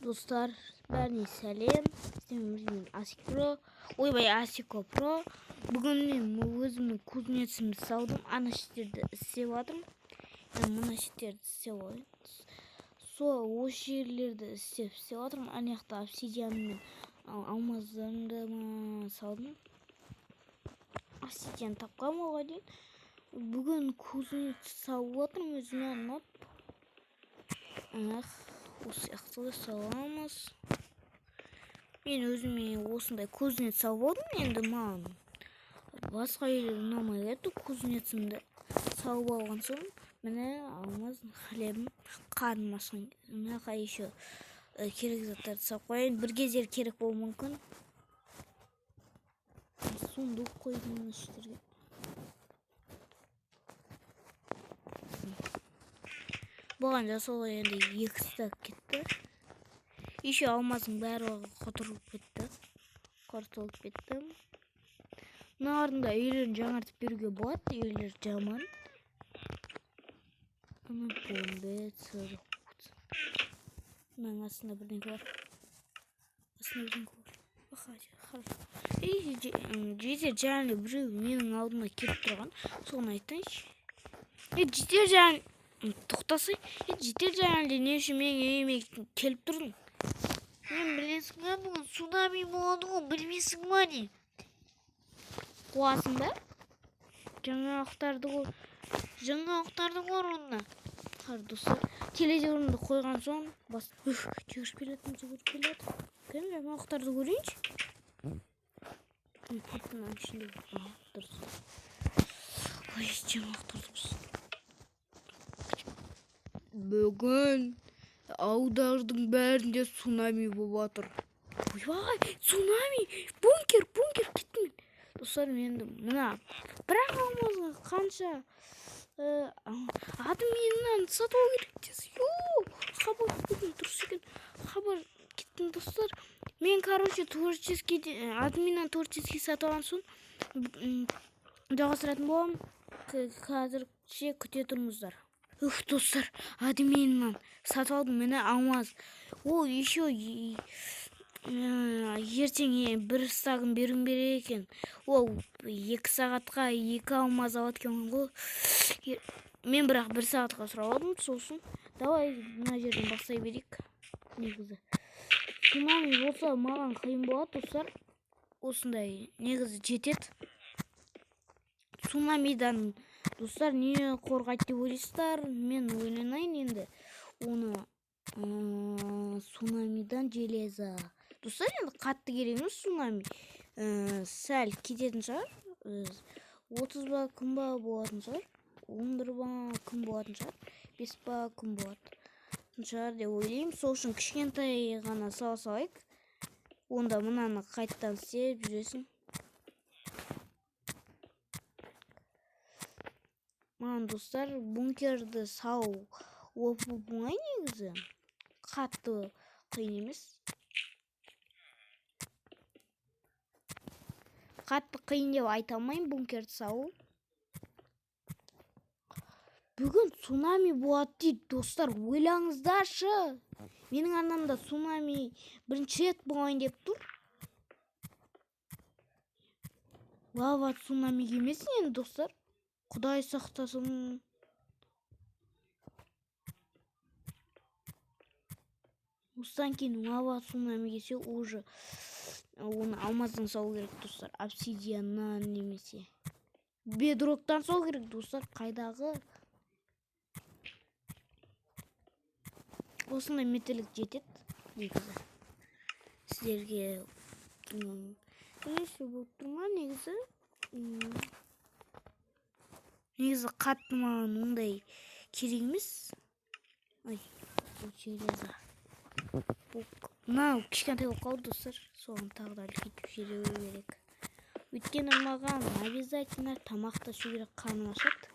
Достар, бәріне сәлем. Сіздермен Асик Про. Ойбай, Асико Про. Бүгін мен өзімнің кузнецімді салдым. Ана шеттерді істеп жатырмын. Мына шеттерді істеп алайын. Сол осы жерлерді істеп жатырмын. Ана жақта обсидианмен алмаздарымды салдым. Обсидиан тапқанмын оған дейін. Бүгін кузнец салып жатырмын өзіме арнап. Осы сияқты саламыз. Мен өзіме осындай кузнец салып алдым. Енді маған басқа үйлер ұнамай кетті. Кузнецімді салып алған соң міне алмаз хлебім, қарным ашқан. Мына еще керек заттарды салып қояйын. Бір кездері керек болуы мүмкін. Сундук қойдым мына жерге. Бұған жасауға енді 2 стак кетті. Еще алмаздың барлығы құтырып кетті. Құртылып кетті. Мыналардың да үйлерін жаңартып беруге болады. Үйлер жаман. Ана бомбе цырық. Мынаның астында бірдеңе бар. Астында бірдеңе бар. Аха, хорошо. Ей, жетер жаңа біреу менің алдыма келіп тұрған. Соны айтайыншы. Ей, жетер жаңа тоқтасай. Ей, жетер жаңа не үшін менің үйіме келіп тұрдың? Мен білесің бе, бүгін цунами болады ғой, білмейсің ба не? Қуасың ба? Жаңалықтарды қой. Жаңалықтарды қор онда. Қар достар, телевизорымды қойған соң бас. Үф, жүгіріп келатырмын, жүгіріп келатырмын. Кім жаңалықтарды көрейінші? Папканың ішінде. Ага, дұрыс. Ой, жаңалықтарды біз. Бүгін ауылдардың бәрінде цунами болып жатыр. Ойбай, цунами! Бункер, бункер, кеттім мен. Достар, мен енді мына бірақ алмазға қанша админнан сатып алу керек десе. Йо, хабар кеттім, дұрыс екен. Хабар кеттім, достар. Мен, короче, творческий админнан творческий сатып алған соң жалғастыратын боламын. Қазірше күте тұрыңыздар. Уф, достар, админнан сатып алдым міне алмаз. Ол еще ертең бір стагын беруім керек екен. Ол 2 сағатқа 2 алмаз алады екен ғой. Мен бірақ 1 сағатқа сұрап алдым, сосын давай мына жерден бастай берейік. Негізі цунами болса маған қиын болады, достар. Осындай негізі жетеді. Цунамидан достар не қорғайды деп ойлайсыздар? Мен ойланайын енді. Оны цунамидан железо. Достар, енді қатты керек емес цунами. Сәл кететін шығар. 30 ба күн ба болатын шығар. 11 ба күн болатын шығар. 5 ба күн болатын шығар деп ойлаймын. Сол үшін кішкентай ғана сала салайық. Онда мынаны қайтадан істеп жүресің. Маған достар бункерді салу оп-оңай негізі. Қатты қиын емес. Қатты қиын деп айта алмаймын бункерді салу. Бүгін цунами болады дейді, достар, ойлаңыздаршы. Менің арнамда цунами бірінші рет болайын деп тұр. Лава цунами келмесін енді, достар. Құдай сақтасын. Осыдан кейін лава цунами келсе, уже оны алмаздан салу керек, достар. Обсидианнан немесе бедроктан салу керек, достар. Қайдағы осындай метрлік жетеді негізі. Сіздерге несі болып тұр ма негізі? Негізі қатты маған ондай керек емес. Ай, бұл железо. Мынау кішкентай болып қалды, достар. Соған тағы да үлкейтіп жіберу керек. Өйткені маған обязательно тамақ та ішу керек, қарным ашады.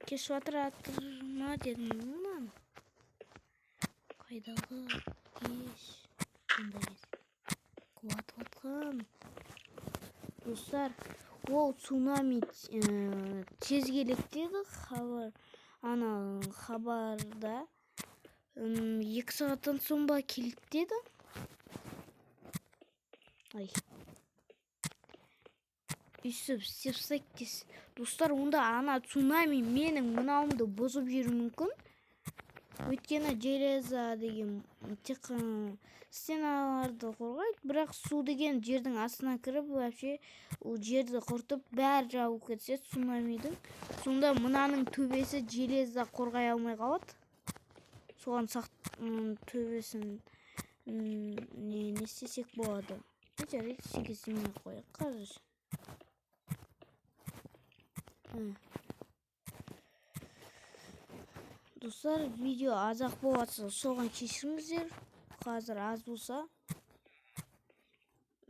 Кеш жатыр ма дедім мынаны. Қайдағы кеш? Қандай кеш? Құлатып жатқан. Достар, ол цунами Тез келеді деді хабар. Ана хабарда 2 сағаттан соң ба келеді деді. Ай. Өйстіп істеп тастайық тез. Достар, онда ана цунами менің мынауымды бұзып жіберуі мүмкін. Өйткені железо деген тек қана стеналарды қорғайды, бірақ су деген жердің астына кіріп, вообще ол жерді құртып, бәрі жабылып кетсе цунамидің, сонда мынаның төбесі железо қорғай алмай қалады. Соған төбесін, не істесек болады? Жарайды, ештеңе істемей ақ қояйық қазір. Достар, видео аз-ақ болып жатса, соған кешіріңіздер. Қазір аз болса,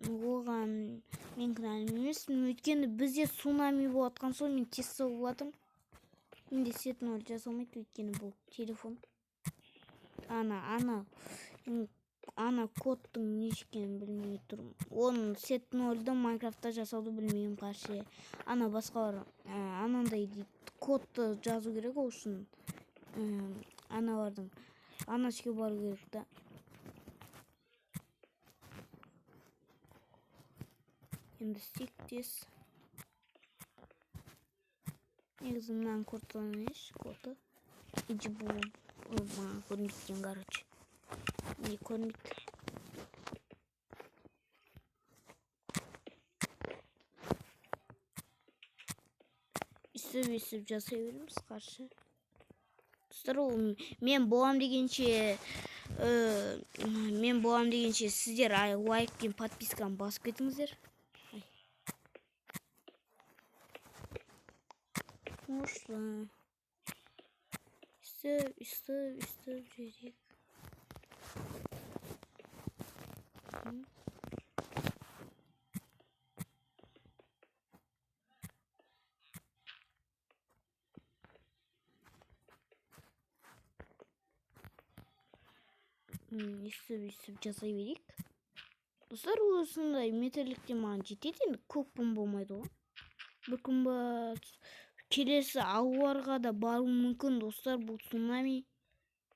оған мен кінәлі емеспін. Өйткені бізде цунами болып жатқан соң мен тез соғып жатырмын. Менде сет ноль жасалмайды, өйткені бұл телефон. Ана кодтың не екенін білмей тұрмын. Оның сет нольді Майнкрафтта жасауды білмеймін қарсы. Ана басқалар, анандай дейді, кодты жазу керек ол үшін. Аналардың ана жерге бару керек та. Енді істейік тез. Негізі мынаның коды емес, коды. Иди бұл маған көрінбейді екен, короче. Не көрінбейді. Өйстіп жасай береміз қарсы. Достар, ол мен болам дегенше, мен болам дегенше сіздер лайк пен подписканы басып кетіңіздер. Можно. Өйстіп, жүрейік. Өйстіп жасай берейік. Достар, осындай метрлікте маған жетеді енді, көп күн болмайды ғой. Бір күн ба, келесі ауылдарға да баруым мүмкін, достар. Бұл цунами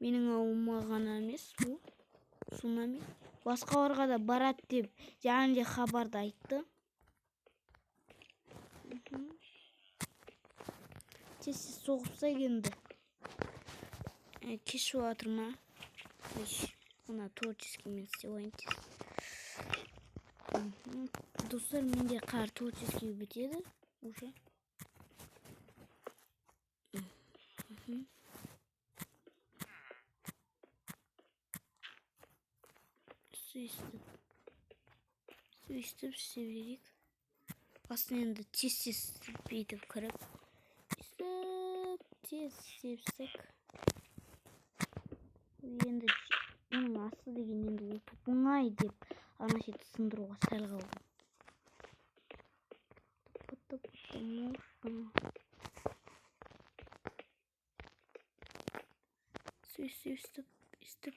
менің ауылыма ғана емес, бұл цунами басқаларға да барады деп және де хабарды айтты. Тез-тез соғып тастайық енді. Кеш болып жатыр ма? Мына творческий мен істеп алайын тез. Достар, менде қар творческий бітеді уже. Өйстіп істеп берейік. Астына енді тез-тез бүйтіп кіріп, өйстіп тез істеп тастайық. Енді бұның асты деген енді ол оңай деп ана жерді сындыруға сәл қалдым. Өйстіп, өйстіп, өйстіп.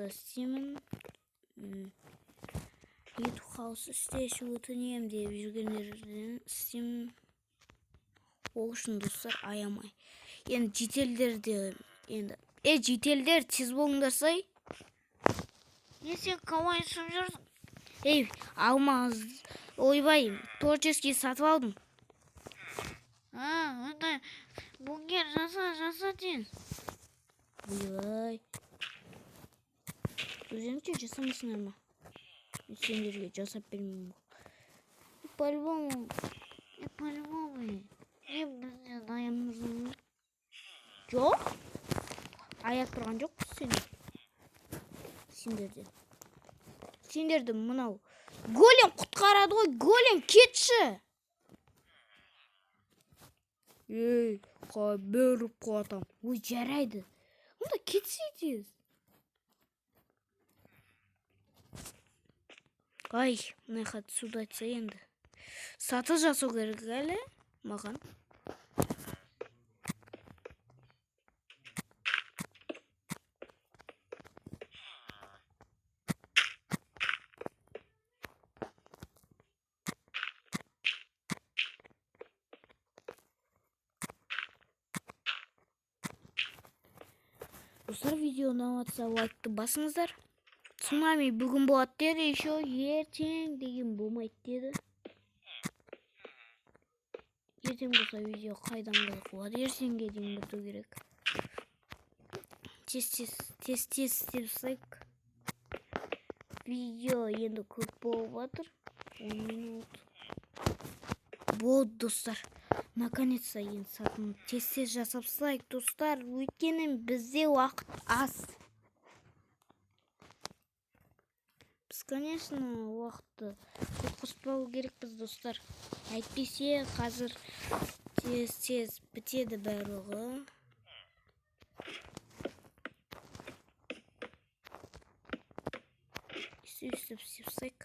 Істеймін. YouTube House істеші өтінемін деп жүргендерден істеймін. Ол үшін достар аямай. Енді жетелдер де енді. Жетелдер тез болыңдарсай. Не сен қалай ішіп жүрсің? Ей, алмаз, ойбай, творческий сатып алдым. А, онда бункер жаса, жаса тез. Ойбай. Өздеріңше жасамайсыңдар ма? Мен сендерге жасап бермеймін ғой. По-любому. По-любому. Не бізде дайынбыз. Жоқ. Аяп тұрған жоқпыз сендер. Сендерден. Сендерді мынау Голем құтқарады ғой, голем кетші. Ей, бір ұрып құлатам. Ой, жарайды. Онда кетсе тез. Ай, мына жаққа суды айтса енді. Саты жасау керек әлі маған. Достар, видео ұнап жатса лайкты басыңыздар. Цунами бүгін болады деді, еще ертең деген болмайды деді. Ертең болса видео қайдан қызық болады, ертеңге дейін біту керек. Тез-тез, тез-тез істеп тастайық. Видео енді көп болып жатыр. 10 минут. Болды, достар. Наконец-то енді сатыны тез-тез жасап тастайық, достар. Өйткені бізде уақыт аз. Біз, конечно, уақытты көп қоспау керекпіз, достар. Әйтпесе қазір тез-тез бітеді барлығы. Өйстіп істеп тастайық.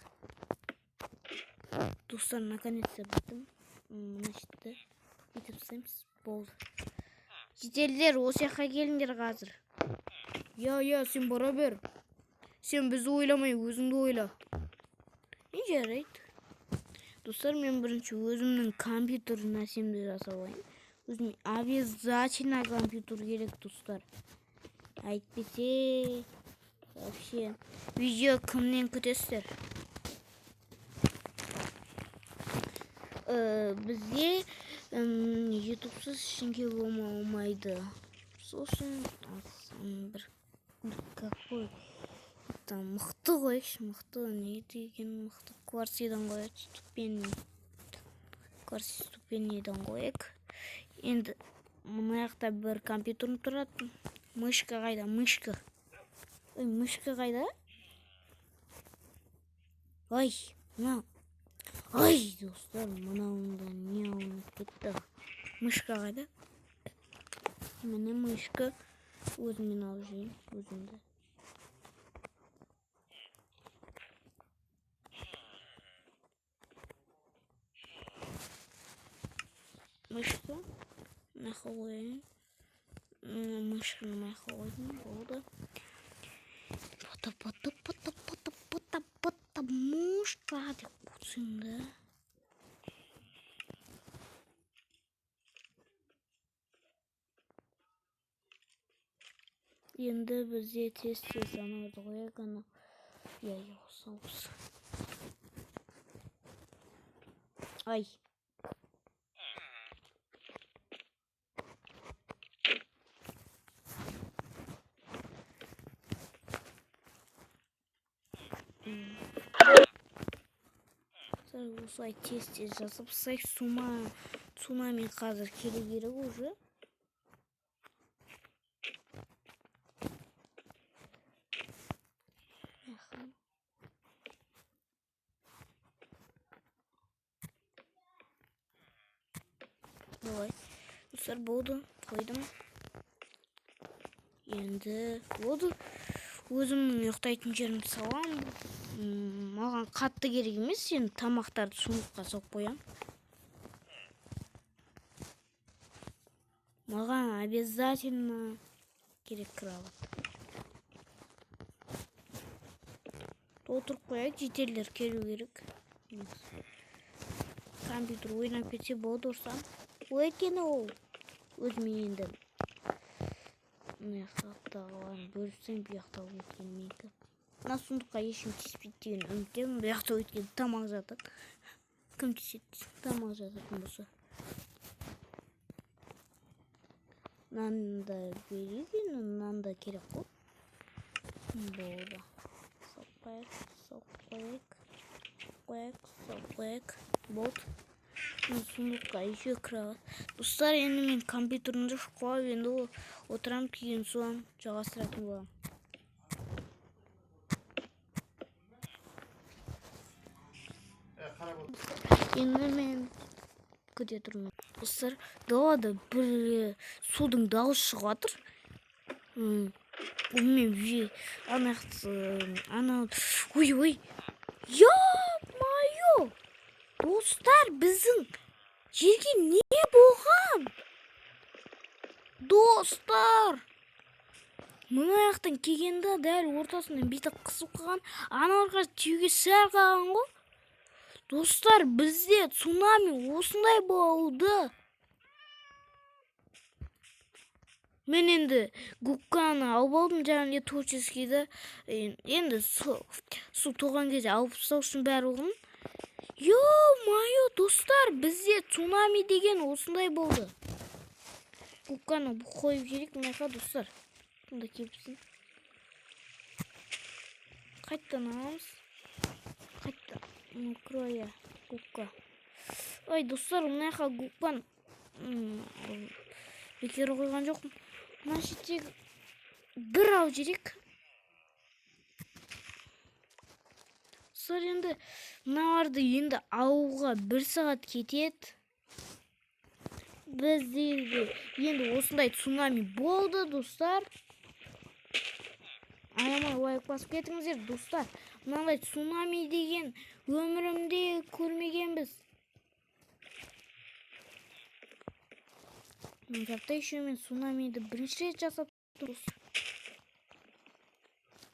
Достар, наконец-то біттім. Мына жерді бүйтіп тастаймыз. Болды. Жительдер, осы жаққа келіңдер қазір. Я, я, сен бара бер. Сен бізді ойламай, өзіңді ойла. Не жарайды. Достар, мен бірінші өзімнің компьютер нәрсемді жасап алайын. Өзіме обязательно компьютер керек, достар. Әйтпесе, вообще, видео кімнен күтесіздер? Бізде ютубсыз ештеңе болмайды. Сосын бір какой там мықты қояйықшы, мықты не деген мықты кварциден қояйық, ступени. Кварци ступениден қояйық. Енді мына жақта бір компьютерім тұрады. Мышка қайда? Мышка. Ой, мышка қайда? Ой, мына. Ай, достар, мынауында не алынып кетті? Мышка қайда? Міне мышка. Өзіммен алып жүрейін, өзімді. Мышка. Мына жаққа қояйын. Мышканы мына жаққа қойдым, болды. Пота, пота, пота, пота, пота, пота, мышка деп қойсаң да. Енді бізде тез-тез анауды қояйық, анау. Иә, иә, осы, осы. Ай. Осылай тез-тез жасап тастайық. Цунами қазір келе керек уже. Давай. Достар, болды. Қойдым. Енді болды. Өзімнің ұйықтайтын жерімді саламын. Маған қатты керек емес, енді тамақтарды сундукқа салып қоямын. Маған обязательно керек кровать. Толтырып қояйық, жительдер келу керек. Компьютер ойнап кетсе болды ұрсам. Өйткені ол өзіме енді мына жақтағыларын бөліп тастаймын, бұл жақта өйткені менікі. Мына сундукқа ешкім тиіспейді деген үміттемін. Бұл жақта өйткені тамақ жатады. Кім тиіседі дейсің, тамақ жататын болса. Мынаны да берейік енді, мынаны да керек қой. Болды. Салып қояйық, салып қояйық, қояйық, салып қояйық. Болды. Мына сундукқа еще кровать. Достар, енді мен компьютерімді қойып, енді ол отырамын, кейін соң жалғастыратын боламын. Енді мен күте тұрмын. Достар, далада бір судың дауысы шығып жатыр. Мен ана ана ой ой. Ё-моё! Достар, біздің жерге не болған? Достар! Мына жақтан келгенде дәл ортасынан бүйтіп қысып қалған, аналарға тиюге сәл қалған ғой. Достар, бізде цунами осындай болды. Мен енді губканы алып алдым, және творческийді. Енді су толған кезде алып тастау үшін барлығын. Ё-моё, достар, бізде цунами деген осындай болды. Губканы қойып жіберейік мына жаққа, достар. Бұнда кепсін. Қайтадан аламыз. Қайтадан мокрая губка. Ой, достар, мына жаққа губканы бекер қойған жоқпын. Мына шеттегі бір алып жіберейік. Достар, енді мыналарды енді алуға бір сағат кетеді. Бізде енді осындай цунами болды, достар. Аямай лайк басып кетіңіздер, достар. Мынандай цунами деген өмірімде көрмегенбіз. Майнкрафтта еще мен цунамиді бірінші рет жасап тұрмын.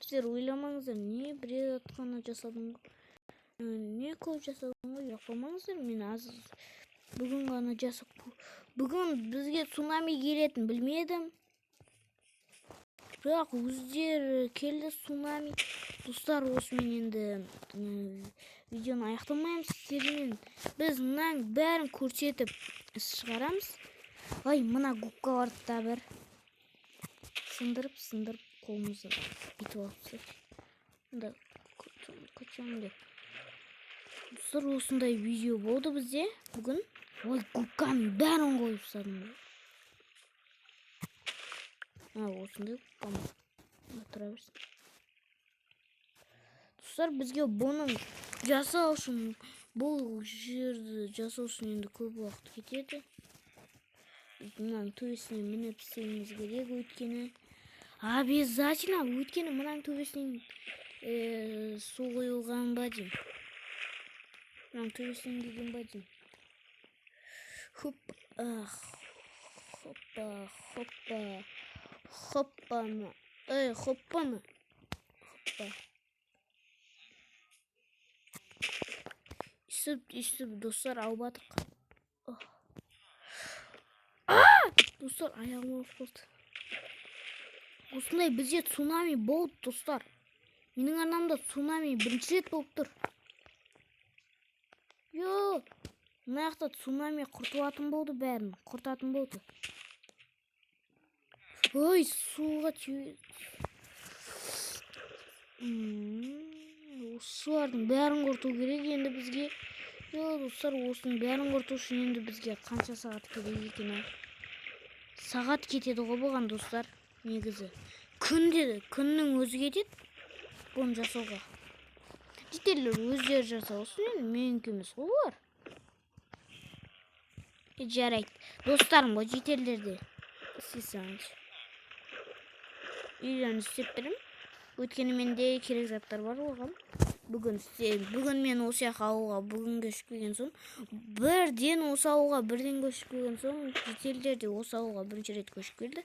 Сіздер ойламаңыздар, не бір рет қана жасадым ғой. Не көп жасадым ғой, ұялып қалмаңыздар. Мен аз бүгін ғана жасап, бүгін бізге цунами келетін білмедім. Бірақ өздері келді цунами. Достар, осымен енді видеоны аяқтамаймыз. Сіздермен біз мынаның бәрін көрсетіп іс шығарамыз. Ай, мына губкаларды да бір сындырып, сындырып қолымызды бүйтіп алып тастайық. Мында көтемін деп. Достар, осындай видео болды бізде бүгін. Ой, губканың бәрін қойып тастадым. Осындай губка тұра берсін. Достар, бізге бұның жасау үшін, бұл жерді жасау үшін енді көп уақыт кетеді. Мынаның төбесіне мініп істеуіміз керек, өйткені обязательно, өйткені мынаның төбесінен су құйылған ба деймін. Мынаның төбесінен келген ба деймін. Хоп, ах, хоппа, хоппа, хоппана, эй, хоппана, хоппа. Үстіп, үстіп, достар, алып атық. Достар, аяғым ауырып қалды. Осындай бізде цунами болды, достар. Менің арнамда цунами бірінші рет болып тұр. Йо, мына жақта цунами құртылатын болды бәрін, құртатын болды. Ой, суға түйе. Осылардың бәрін құрту керек енді бізге. Йо, достар, осының бәрін құрту үшін енді бізге қанша сағат керек екен, а? Сағат кетеді ғой бұған, достар, негізі. Күнде, күннің өзі кетеді бұны жасауға. Жителдер өздері жасаусын енді, менікі емес ғой олар. Жарайды. Достарым ғой, жителдер де істей салыңыз. Үйлерін істеп беремін. Өйткені менде керек заттар бар оған. Бүгін бүгін мен осы жаққа ауылға бүгін көшіп келген соң, бірден осы ауылға бірден көшіп келген соң, жителдер де осы ауылға бірінші рет көшіп келді.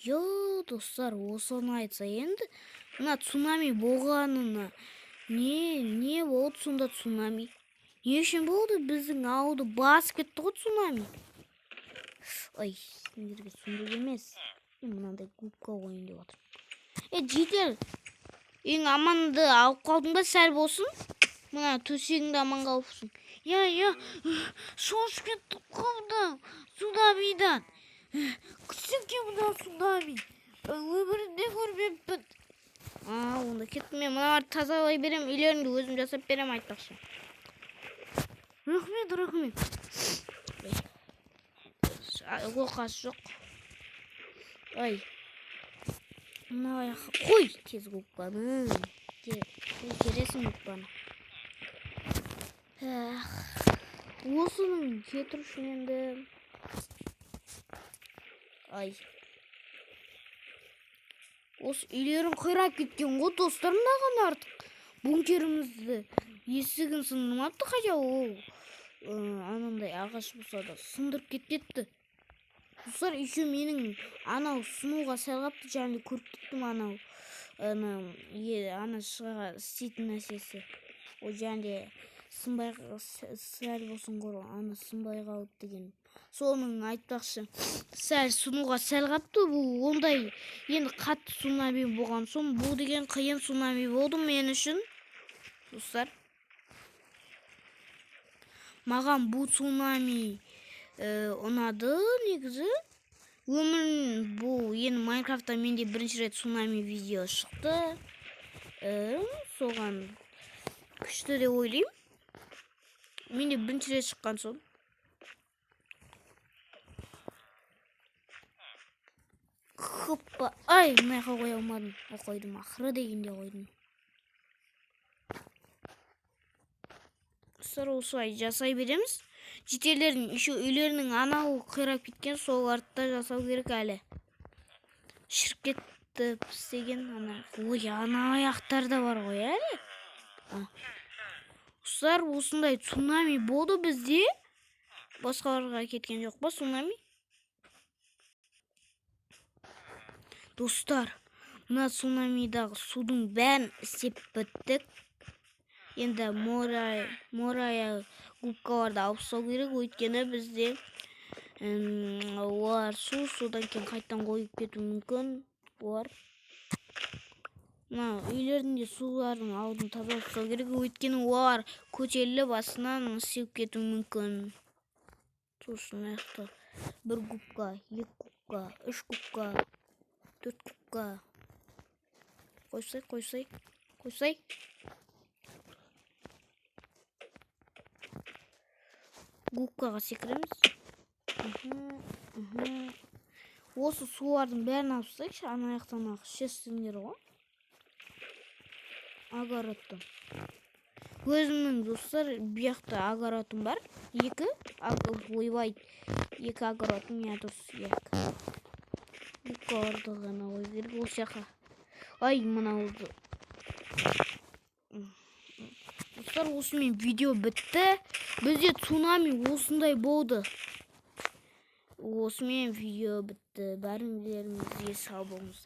Йо, достар, осыны айтса енді, мына цунами болғанына не болды сонда цунами? Не үшін болды? Біздің ауылды басып кетті ғой цунами. Ой, сендерге сундук емес. Мен мынандай губка қояйын деп жатырмын. Житель, ең аманды алып қалдың ба, сәл болсын? Мына төсегіңді аман қалыпсың. Я, я, шошып кеттім қымда, цунамидан. Күшті мына цунами. Өмірімде көрмеппін. Онда кеттім мен, мыналарды тазалай беремін, үйлеріңді өзім жасап беремін айтпақшы. Рахмет, рахмет. Оқасы жоқ. Ай. Мына аяққа қой тез губканы. Тез тересің губканы. Осының кетіру үшін енді ай. Осы үйлерің қирап кеткен ғой достар, мынаған артық. Бункерімізді есігін сындырмапты, хотя ол анандай ағаш болса да сындырып кетпепті. Достар, еще менің анау сынуға сәл қапты, және көріп кеттім анау, ана шыға істейтін нәрсесі. Ол және сынбай сәл болсын қор, ана сынбай қалды деген. Соның айтпақшы, сәл сынуға сәл қапты. Бұл ондай енді қатты цунами болған соң, бұл деген қиын цунами болды мен үшін. Достар, маған бұл цунами ұнады негізі. Өмірім бұл енді Майнкрафтта менде бірінші рет цунами видео шықты. Соған күшті деп ойлаймын. Менде бірінші рет шыққан соң. Хоппа, ай, мына жаққа қоя алмадым. О, қойдым, ақыры дегенде қойдым. Достар, осылай жасай береміз. Жителердің еще үйлерінің анау қирап кеткен, соларды да жасау керек әлі. Шіріп кетті істеген ана. Ой, ана аяқтар да бар ғой әлі. Достар, осындай цунами болды бізде. Басқаларға кеткен жоқ па цунами? Достар, мына цунамидағы судың бәрін істеп біттік. Енді морая губкаларды алып тастау керек, өйткені бізде олар су, содан кейін қайтадан қойып кетуі мүмкін. Олар мына үйлердің де сулардың алдын тазалап тастау керек, өйткені олар көтеріліп астынан сеуіп кетуі мүмкін. Сосын мына жақта бір губка, екі губка, үш губка, төрт губка. Қойсай, қойсай, қойсай. Губкаға секіреміз. Осы сулардың бәрін алып тастайықшы, ана жақтан ақ шешсеңдер ғой. Огородты. Өзімнің достар, бұл жақта огородым бар. Екі, ойбай, екі огородым, я дұрыс, екі. Губкаларды ғана қою керек осы жаққа. Ай, мынауды. Достар, осымен видео бітті. Бізде цунами осындай болды. Осымен видео бітті. Бәріңдеріңізге сау болыңыздар.